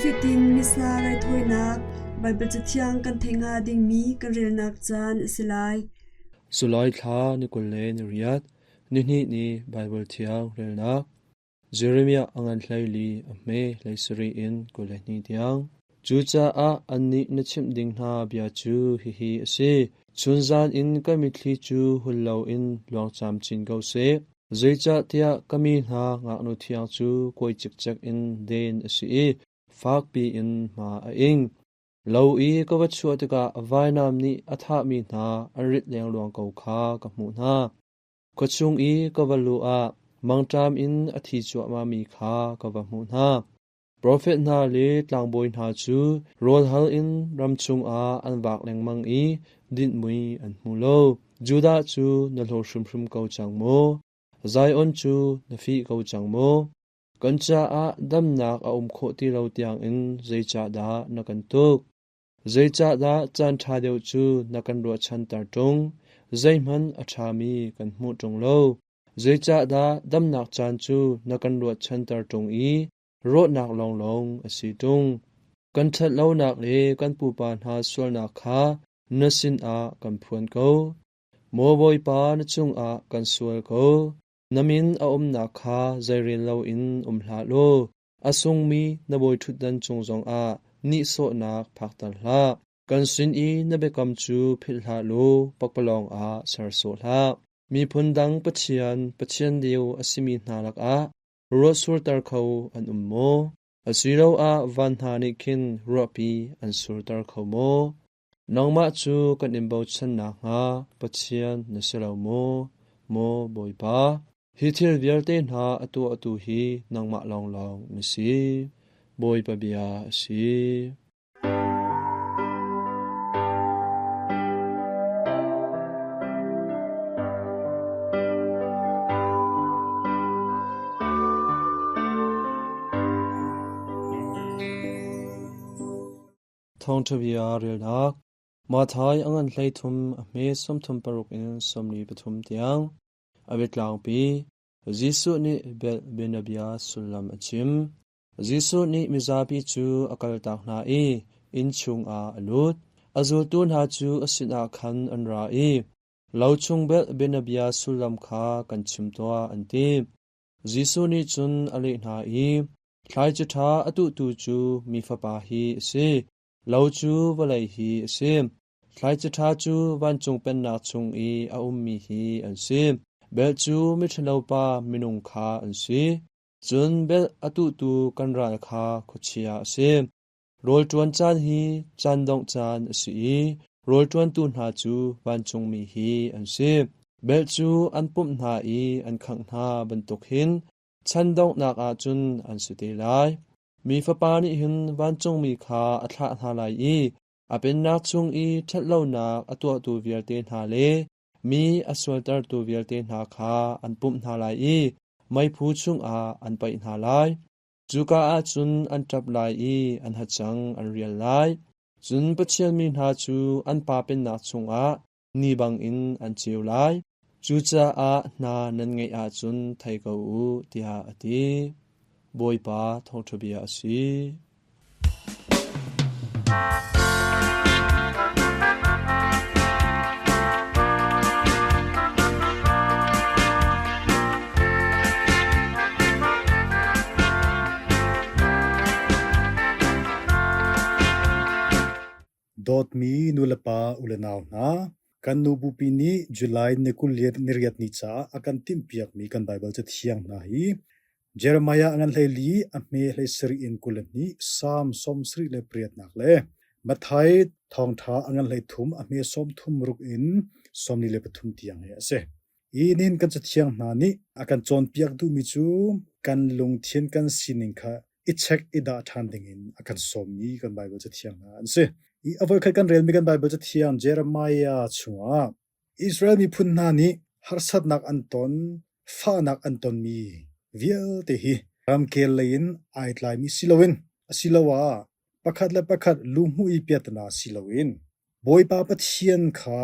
Nifatin Missa raithawinak Baibal Cathiang kan theih hnga dingmi kan relnak caan a si lai. Sulai thla ni 28, nihnih ni Baibal Thiang relnak Jeremiah a ngan hleili a hme 17 in 22 tiang. Cucaah annih na chimh ding hna bia cu hihi a si: Chunzan in ka mitthli cu hul loin luang camcin ko seh. Zeicahtiah ka mi hna ngaknu thiang cu kuai cikcek in den a si i fakpi in hma a ing. Lo i ka va chuah tikah vainam nih a thahmi hna an rit lengluang ko kha ka hmuh hna. Khuachung i ka va luh ah mangṭam in a thi cuahmahmi kha ka va hmuh hna. Profet hna le tlangbawi hna cu rawl hal in ram chungah an vak lengmang i dinhmui an hmu lo. Judah cu na hlaw hrimhrim ko cang maw? Zion cu na fih ko cang maw? Kan caah damnak a um khawh ti lo tiangin zeicahdah na kan tuk? Zeicahdah caan ṭha deuh cu na kan ruahchanter ṭung? Zeihmanh a ṭhami kan hmuh ṭung lo. Zeicahdah damnak caan cu na kan ruahchanter ṭung i rawhnak lawnglawng a si ṭung? Kan ṭhatlonak le kan pupa hna sualnak kha na sinah kan phuan ko. Maw Bawipa, na cungah kan sual ko. Na min a umnak kha zeirel loin um hlah law a sungmi na bawiṭhutdan cung zongah nihsawhnak phakter hlah. Kan sin i na biakam cu philh hlah law pakpalawng ah ser sawh hlah. Miphun dang pathian, pathian deu a simi hna lakah ruah surter kho an um maw? Asiloah van hna nih khin ruahpi an surter kho maw? Nangmah cu kan in bochan nakhnga Pathian na si lo maw, maw Bawipa? Hi thil vialte hna a tuahtu hi nangmah lawnglawng na si. Bawipa bia a si. Thawngṭha bia relnak Matthai a ngan 33 a hme 36 in 43 tiang a biatlangpi Jesuh nih belh bianabia sullam a chim. Jesuh nih mizapi cu a kaltak hna i inn chungah a lut. A zultu hna cu a sinah khan an ra i, Lo chung belh bianabia sullam kha kan chim tuah, an ti. Jesuh nih cun a leh hna i, Thlaici ṭha a tuhtu cu mi Fapa hi a si. Lo cu vawlei hi a si. Thlaici ṭha cu vancung pennak chung i a ummi hi an si. Belh cu miṭhalopa minung kha an si. Cun belh a tuhtu kan ral kha khuachia a si. Rawl ṭuan caan hi caan dongh caan a si i rawl ṭuantu hna cu vancungmi hi an si. Belh cu an pumh hna i an khangh hna bantuk hin chan donghnak ah cun an si te lai. Mi Fapa nih hin vancungmi kha a thlah hna lai i a pennak chung i ṭhatlonak a tuahtu vialte hna le mi a sualtertu vialte hna kha an pumh hna lai i meiphu chungah an paih hna lai. Cuka ah cun an ṭap lai i an hacang an rial lai. Cun Pathian mi hna cu an Pa pennak chungah ni bangin an ceu lai. Cucaah hna nan ngeih ahcun thei ko u, tiah a ti. Bawipa thawngṭha bia a si. Dawtmi nulepa ulenau hna, kan nu bupi nih July ni 28 ni caah a kan timhpiakmi kan Baibal Cathiang hna hi Jeremiah a ngan 14 a hme 17 in 22, Salm 78 nak le Matthai thawngṭha a ngan 33 a hme 36 in 43 tiang hi a si. Hi nin kan cathiang hna nih a kan cawnpiak duhmi cu kan lungthin kan sining kha i check i dah ṭhan dingin a kan sawmmi kan Baibal cathiang hna an si. Hi a voikhat kan relmi kan Baibal cathiang Jeremiah chungah Israel miphun hna nih harsatnak an ton, fahnak an tonmi vialte hi ramkhel lei in ai tlaimi si loin asiloah pakhat le pakhat luhmuh i piahtana si loin Bawipa Pathian kha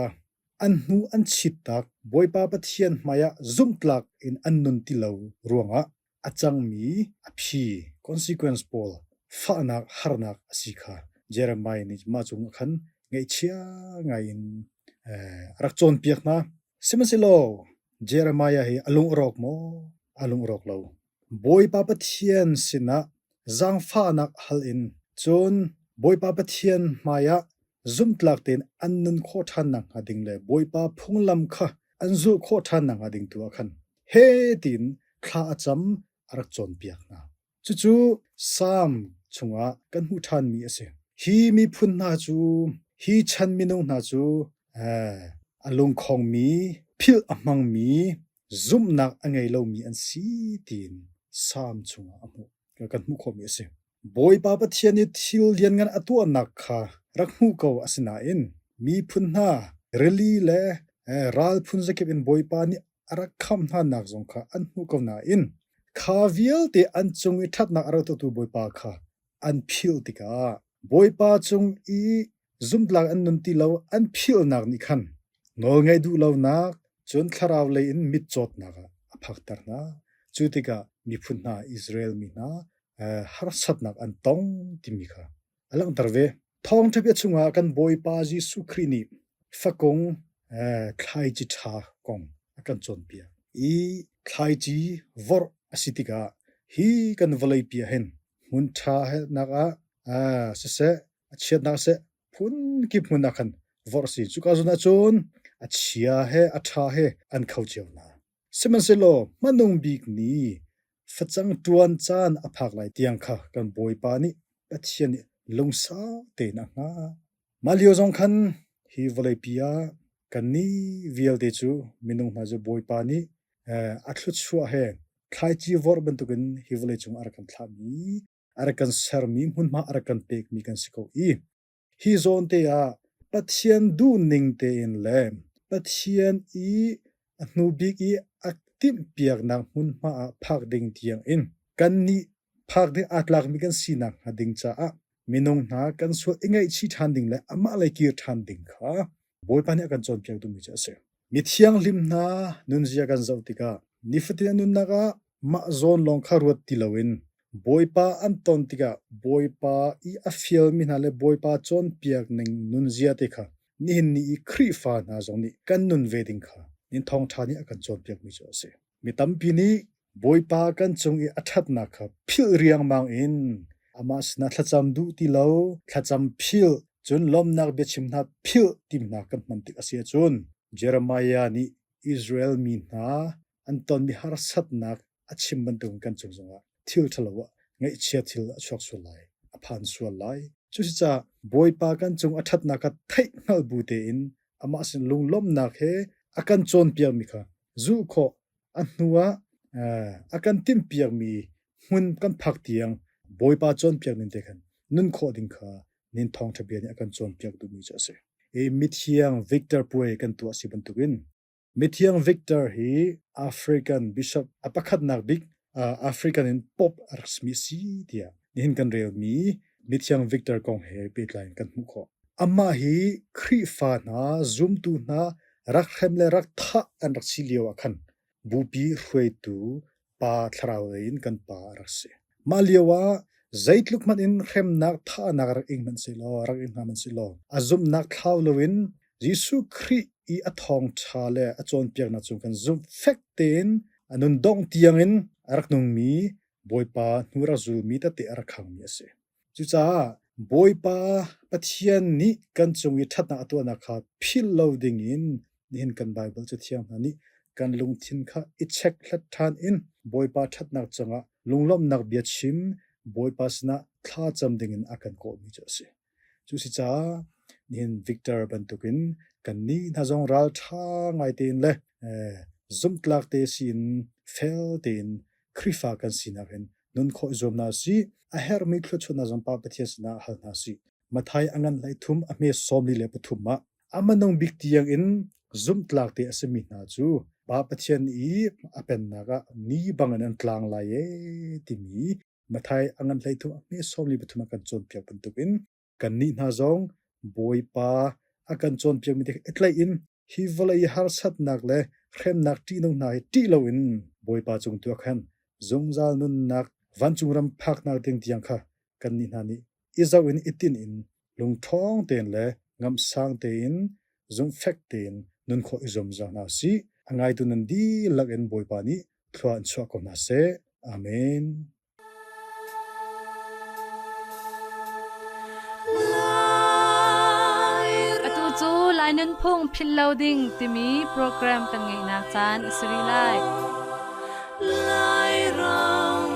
an hnu an chittak, Bawipa Pathian hmaiah zumhtlak in an nun ti lo ruangah a cangmi a phi consequence pawl fahnak harnak a si kha Jeremiah nih mah cung ah khan ngaihchia ngai in a rak cawnpiak hna. Sihmanhsehlaw Jeremiah hi a lung a rawk maw? A lung a rawk lo. Bawipa Pathian sinah zaangfahnak hal in cun Bawipa Pathian hmaiah zumhtlak tein an nun khawh ṭhan nakhnga ding le Bawipa phunglam kha an zulh khawh ṭhan nakhnga ding tu ah khan heh tiin thla a cam a rak cawnpiak hna. Cucu Salm chungah kan hmuh ṭhanmi a si. Hi miphun hna cu, hi chan minung hna cu a lungkhongmi, philh a hmangmi, zumhnak a ngei lomi an si tiin Salm chungah a hmuh, kan hmuh khawhmi a si. Bawipa Pathian i thil lianngan a tuahnak kha rak hmuh ko asinain miphun hna rili le ral phun zakip in Bawipa nih a rak khamh hnanak zong kha an hmuh ko nain kha vialte an cung i ṭhatnak a rak tuahtu Bawipa kha an philh tikah Bawipa cung i zumhtlak an nun ti lo an philhnak nih khan nawlngaih duh lonak cun thlarau lei in mitcawtnak ah a phakter hna. Cu tikah miphun hna Israel mi hna harsatnak an tong timi kha a langhter ve. Thawngṭha bia chungah kan Bawipa Jesuh Khrih nih fakung thlaici ṭha kong a kan cawnpiak. I thlaici vorh a si tikah hi kan vawleipi ah hin hmun ṭha nak ah siseh, a chiatnak siseh, phunkip hmun ah khan vorh a si. Cuka zawn ah cun a chia he a ṭha he an kho cio hna. Sihmanhsehlaw hmanung bik ni facang ṭuan caan a phak lai tiang kha kan Bawipa nih Pathian nih lungsau tein a hngah. Mah lio zong khan hi vawleipi ah kannih vialte cu minung hna cu Bawipa nih a thluachuah he thlaici vorh bantukin hi vawleicung ah a rak kan thlahmi, a rak kan sermi, hmunhma a rak kan pekmi kan si ko i Hi zawnte ah Pathian duhning tein le Pathian i a hnubik i a timhpiaknak hmunhma ah phak ding tiangin kannih phak ding aa tlakmi kan sinak hnga ding caah minung hna kan sual i ngaihchih ṭhan ding le amah lei kir ṭhan ding kha Bawipa nih a kan cawnpiak duhmi cu a si. Mithianghlim hna nunzia kan zoh tikah nifatin an nunnak ah mah zawn lawng kha ruat ti loin Bawipa an ton tikah Bawipa i a fialmi hna le Bawipa cawnpiak ning nunzia te kha nihin ni i Khrihfa hna zong nih kan nun ve ding kha nin thawngṭha nih a kan cawnpiakmi cu a si. Mi tampi nih Bawipa kan cung i a ṭhatnak kha philh riangmang in amah sinah thlacam duh ti lo, thlacam philh, cun lawmhnak biachim hna philh ti hna kan hman tik a si ahcun Jeremiah nih Israel mi hna an tonmi harsatnak a chim bantukin kan cung zongah thil ṭhalo ah ngaihchia thil a chuak sual lai, a phan sual lai. Cusicaah Bawipa kan cung a ṭhatnak kha theih hngalh bu tein amah sin lunglawmhnak he a kan cawnpiakmi kha zulh khawh a hnuah a kan timhpiakmi hmun kan phak tiang Bawipa cawnpiak ning te khan nun khawh ding kha nin thawngṭha bia nih a kan cawnpiak duhmi cu a si. I mithiang Victor puai kan tuah si bantukin Mithiang Victor hi African bishop a pakhatnak bik African in Pope a rak simi a si tiah nihin kan relmi Mithiang Victor kong he pehtlai in kan hmuh khawh. Amah hi Khrihfa hna, zumtu hna rak hrem le rak thah an rak si lio ah khan bupi hruaitu pa thlarau lei in kan pa a rak si. Mah lio ah zeitluk hmanh in hremnak thahnak rak ing hmanh sehlaw, rak ing hna hmanh sehlaw, a zumhnak thlau loin Jesuh Khrih i a thawngṭha le a cawnpiaknak cung kan zumh fek tein a nun dongh tiangin a rak nungmi Bawipa hnu rak zulmi tete a rak khangmi a si. Cucaah Bawipa Pathian nih kan cung i ṭhatnak a tuahnak kha philh lo dingin nihin kan Baibal Cathiang hna nih kan lungthin kha i chekhlat ṭhan in Bawipa ṭhatnak cungah lunglawmhnak bia chim Bawipa sinah thla cam dingin a kan kawhmi cu a si. Cuasicaah nihin Victor bantukin kannih hna zong ralṭha ngai tein le zumhtlak te siin fel tein Khrihfa kan sinak in nun khawh i zuam hna usih. A herhmi thluachuahnak zong Pa Pathian sinah hal hna usih. Matthai a ngan hlei thum a hme 43 ah a hmanung bik tiang in zumhtlak te a simi hna cu Pa Pathian i a pennak ah ni bangin an tlang lai ee timi Matthai a ngan hlei thum a hme 43 ah kan cawnpiak bantukin kannih hna zong Bawipa a kan cawnpiakmi te i tlaih in hi vawlei harsatnak le hremnak ṭihnung hna hi ṭih loin Bawipa cung tu ah khan zungzal nunnak vancung ram phaknak ding tiang kha. kannih hna nih i zoh in i tinh in lungṭhawng tein le ngamhsang tein zumhfek tein nun khawh i zuam zau hna usih. A ngaitu nan dihlak in Bawipa nih thlua in chuah ko hna seh. Amen. Atu cu Lai Nunphung Philh Lo Ding timi program kan ngeihnak caan a si rih lai. Lairam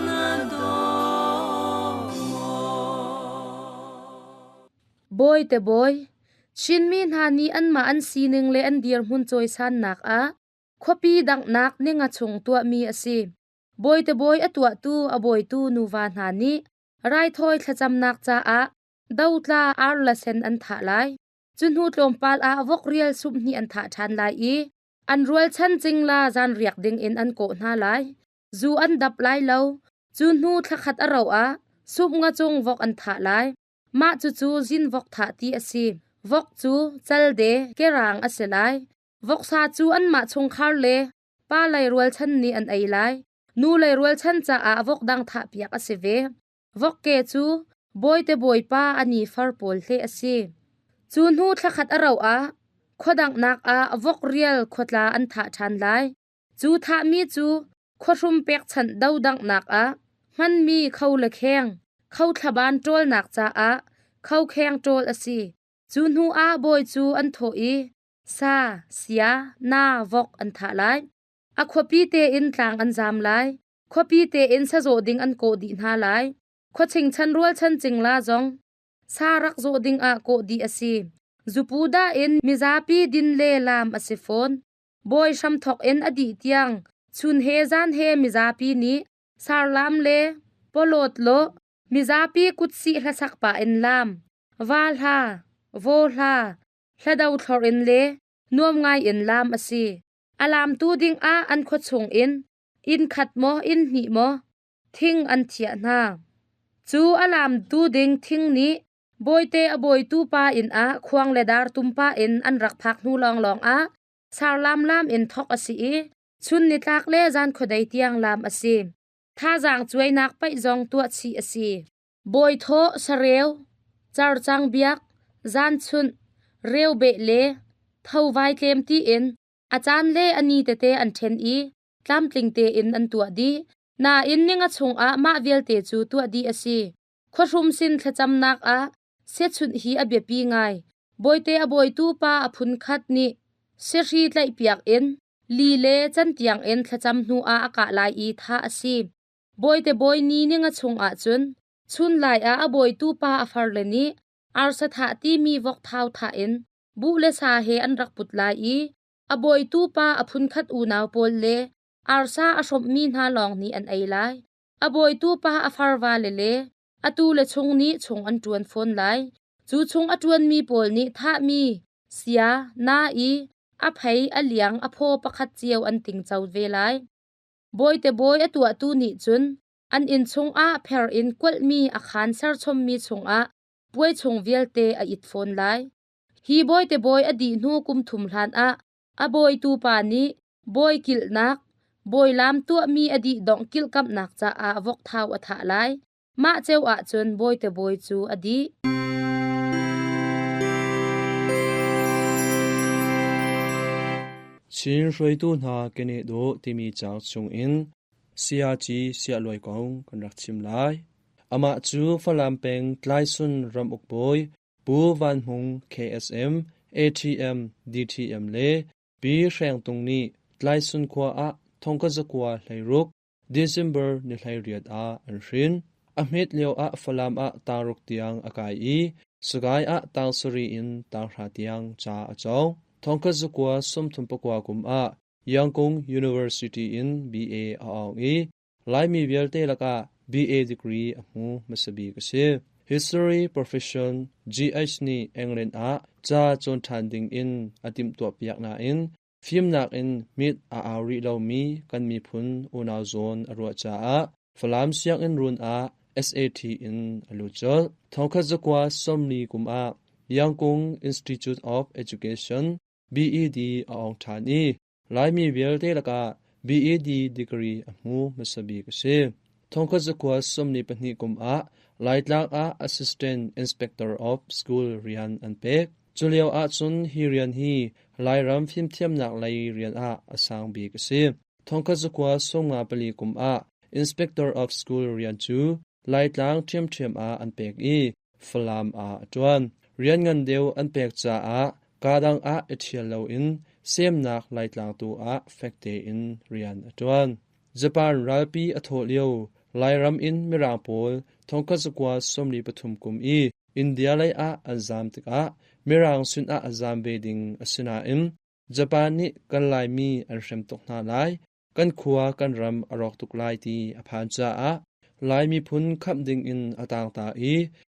na daw maw? Bawi te bawi, Chinmi hna nih anmah an sining le an dirhmun cawisannak ah khuapi danghnak ninga chung tuahmi a si. Bawi te bawi a tuahtu a bawitu nuva hna nih raithawi thlacamnak caah dotla ar le sen an thah lai. Cu hnu tlawmpal ah vok rial sumh hnih an thah ṭhan lai i an rualchan cingla zanriak ding in an kawh hna lai. Zu an dap lai lo. Cu hnu thlakhat a rauh ah sumh nga cung vok an thah lai. Mah cucu zin vok thah ti a si. Vok cu calde kerang a si lai. Voksa cu anmah chungkhar le Pa lei rualchan nih an ei lai. Nu lei rualchan caah vok dang thahpiak a si ve. Vokke cu bawite bawipa a ni far pawl hleh a si. Cu hnu thlakhat a rauh ah khuadanghnak ah vok rial khuatla an thah ṭhan lai. Cu thahmi cu khuahrum pekchanh dodanghnak ah hmanmi kho le kheng, kho thlaban ṭawlnak caah kho kheng ṭawl a si. Cu hnu ah bawi cu an thawh i Sa, sia, na, vok an thah lai. A khuapi tein tlang an zam lai. Khuapi tein sazawh ding an kawh dih hna lai. Khuaching chan rualchan cingla zong sa rak zawh ding ah kawh dih a si. Zupu dah in mizapi din le laam a si fawn. Bawi hramthok in a dih tiang chun he zan he mizapi nih sarlam le pawlawt lawh mizapi kutsih hlasak pah in laam, va hla, vaw hla, Hlado thlor in le nuam ngai in laam a si. A laamtu ding ah an khua chung in inn khat maw inn hnih maw thing an thiah hna. Cu a laamtu ding thing nih bawite a bawitu pa inn ah khuang le dar tumpa in an rak phak hnu lawnglawng ah sarlam laam in thok a si i chun nitlak le zan khuadei tiang laam a si. Thazaang cuainak paih zong tuah chih a si. Bawi thawh sareu, carcang biak, zanchunh, reubeh le thovai tlem tiin a caan le a ni tete an ṭhen i tlamtling tein an tuah dih. Nain ninga chungah mah vialte cu tuah dih a si. Khuahrum sin thlacamnak ah siachunh hi a biapi ngai. Bawite a bawitu pa a phunkhat nih siahri tlaihpiak in li le cantiang in thlacam hnu ah a kah lai i thah a si. Bawite bawi ni ninga chung ahcun chunlai ah a bawitu pa a farle nih arsa thah timi vok thau thah in buh le sa he an rak put lai i a bawitu pa a phunkhat unau pawl le arsa a hrawmhmi hna lawng nih an ei lai. A bawitu pa a farvale le a tule chung nih chung an ṭuan fawn lai. Cu chung a ṭuanmi pawl nih thahmi sia, na i a phei, a liang, a phaw pakhat cio an tingco ve lai. Bawite bawi a tuahtu nih cun an inn chungah pher in kualhmi a khaan serchommi chungah puai chung vialte a it fawn lai. Hi bawite bawi a dih hnu kum thum hlanah a bawitu pa nih bawi kilhnak, bawi laam tuahmi a dih dongh kilhkamhnak caah vokthau a thah lai. Mah ceu ahcun bawite bawi cu a dih. Chin hruaitu hna keneh dawh timi cauk chungin Sayaci Siahluai kong kan rak chim lai. Amah cu Falam peng Tlaisun ramuk bawi Pu Van Hmung KSM, ATM, DTM le Pi Hreng Tung nih Tlaisun khua ah thongka zakua 16 December ni 18 ah an hrin. A hmet lio ah Falam ah tangruk tiang a kai i Sagai ah tang sarih in tanghra tiang ca a cawng. Thongkhat zakua 39 kum ah Yangon University in BA a awng i Laimi vialte lakah BA degree a hmu hmasa bik a si. History profession GH nih England ah ca cawn ṭhan ding in a timhtuahpiak nain Fimnak in mit a au rih lomi kan miphun unau zawn a ruah caah Falam sianginn ruun ah SAT in a lut colh. Thongkhat zakua 40 kum ah Yangkung Institute of Education BED a ong ṭhan i Laimi vialte lakah BED degree a hmu hmasa bik a si. Thongkhat zakua 42 kum ah Laitlang ah Assistant Inspector of School rian an pek. Culio ahcun hi rian hi Lairam fimthiamnak lei rian ah a sang bik a si. Thongkhat zakua 54 kum ah Inspector of School rian cu Laitlang ṭhiamṭhiam ah an pek i Falam ah a ṭuan. Rian ngan deuh an pek caah kaa dang ah i ṭhial loin semnak Laitlang tu ah fek tein rian a ṭuan. Japan ralpi a thawh lio Lairam in Mirang pawl thongkhat zakua 43 kum i India lei ah an zaam tikah Mirang sinah a zaam ve ding a si nain Japan nih kan Laimi an hrem tuk hna lai, kan khua kan ram a rawk tuk lai ti a phan caah Lai miphun khamh dingin a tangta i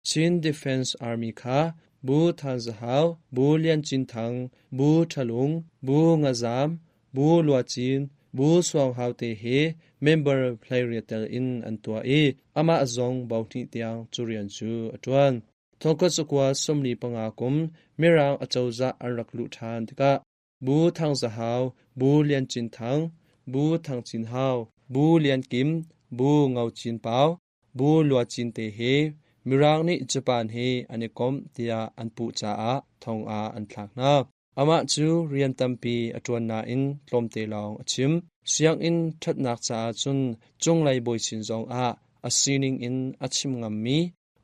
Chin Defense Army kha Bu Than Zahau, Bu Lian Cin Thang, Bu Ṭhalung, Bu Ngazam, Bu Lua Cin, Bu Suang Hau te he member 18 tel in an tuah i amah zong bo hnih tiang cu rian cu a ṭuan. Thongkhat zakua 45 kum Mirang acozah an rak luh ṭhan tikah Bu Thang Za Hau, Bu Lian Cin Thang, Bu Thang Cin Hau, Bu Lian Kim, Bu Ngo Cin Pau, Bu Lua Cin te he Mirang nih Japan he an i komh tiah an puh caah thong ah an thlak hna. Amah cu rian tampi a ṭuan nain tlawmte lawng a chim. Sianginn ṭhatnak caah cun cunglei bawi sin zongah a sining in a chim ngammi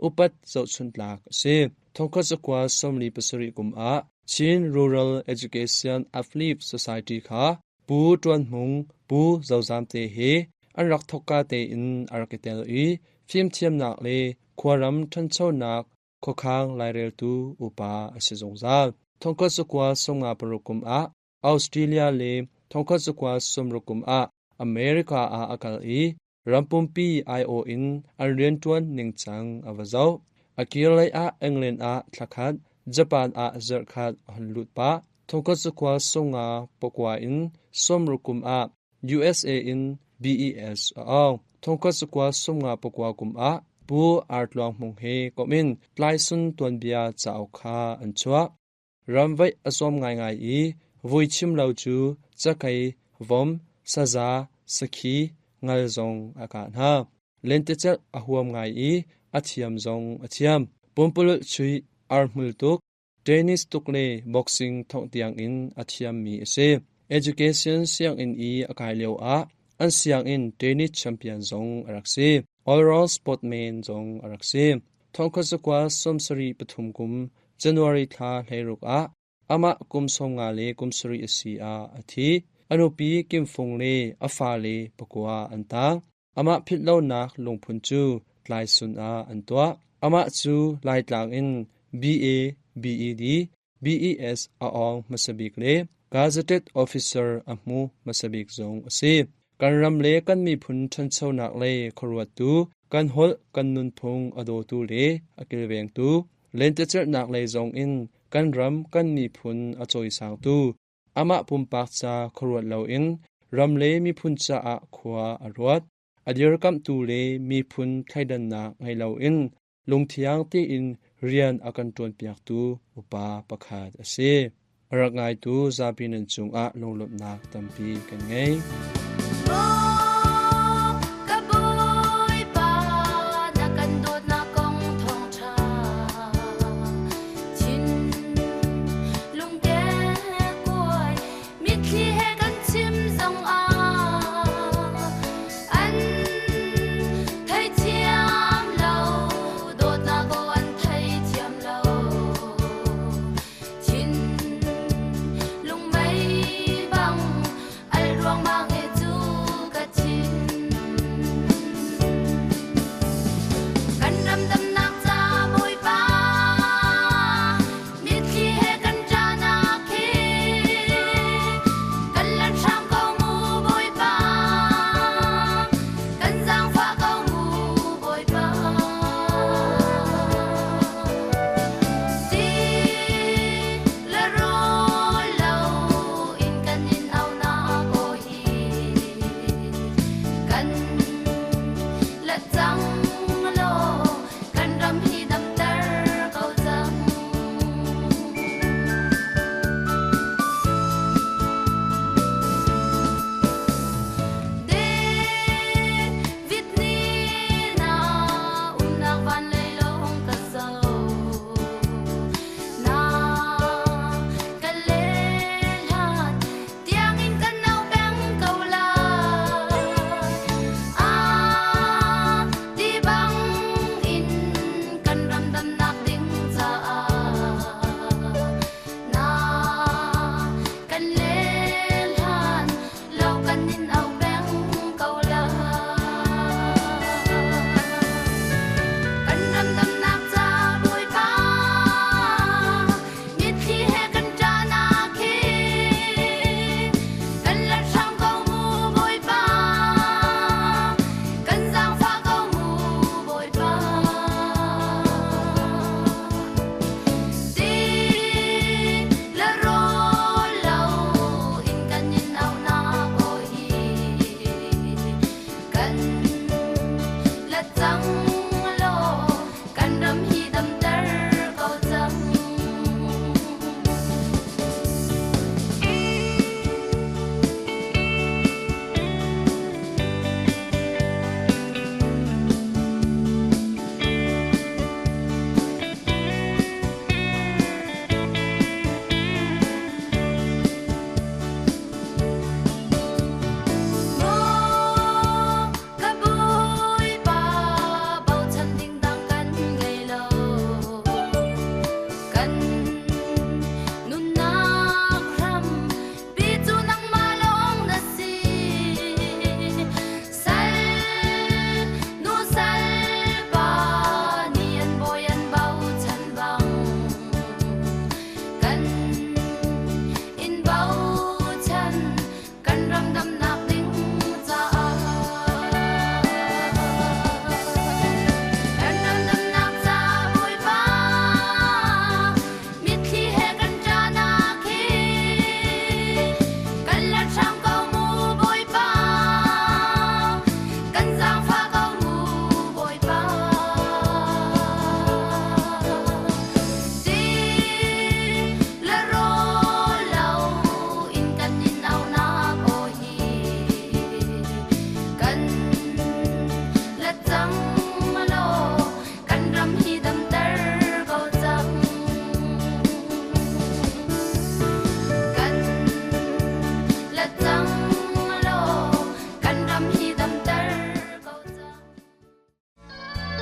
upat zohchunhtlak a si. Thongkhat zakua 47 kum ah Chin Rural Education Uplift Society kha Pu Ṭuan Hmung, Pu Zozam te he an rak thawkka tein a rak i tel i fimthiamnak le khuaram ṭhanchonak khuakhang laireltu upa a si zungzal. Thongkhat zakua 56 kum ah Australia le thongkhat zakua 60 kum ah America ah a kal i ram pumpi aiawh in an rianṭuan ningcang a va zoh. A kirlei ah England ah thlakhat, Japan ah zarhkhat a hun lut pah. Thongkhat zakua 50 pakua in 60 kum ah USA in BES a awng. Thongkhat zakua 59 kum ah Pu Ar Tluang Hmung he komh in Tlaisun tuanbia cauk kha an chuah. Ramvaih a zuam ngaingai i vui chim lo cu cakei, vom, saza, sakhi, ngal zong a kah hna. Lentecelh a huam ngai i a thiam zong a thiam. Pumpululh chuih, arhmul tuk, tennis tuk le boxing thongh tiangin a thiammi a si. Education sianginn i a kai lioah an sianginn tennis champion zong a rak si. All-round sportman zong a rak si. Thongkhat zakua 73 kum January thla 16 ah amah kum 50 le kum 7 a si ah a thi. A nupi Kim Fung le a fale pakua an tang. Amah philhlonak lungphun cu Tlaisun ah an tuah. Amah cu Laitlang in BA, BED, BES a awng hmasa bik le Gazetted Officer a hmu hmasa bik zong a si. Kan ram le kan miphun ṭhanchonak lei khuaruattu, kan holh kan nunphung a dawtu le a kilvengtu, lentecelhnak lei zong in kan ram kan miphun a cawisangtu, amah pumpak ca khuaruat loin ram le miphun caah khua a ruat. A dirkamhtu le miphun thleidannak ngei loin lungthiang tein rian a kan ṭuanpiaktu upa pakhat a si. A rak ngaitu zapi nan cungah lunglawmhnak tampi kan ngei. Ka Bawipa, na kan dawtnak kong thawngṭha thin lungte kuai mitthli he kan chim zong ah an theithiam lo dawtnak aw an theithiam lo thin lungmei bang al ruangmang he.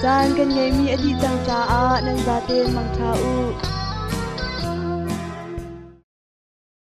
Caan kan ngeihmi a dih cang caah nan zaten mangṭha u.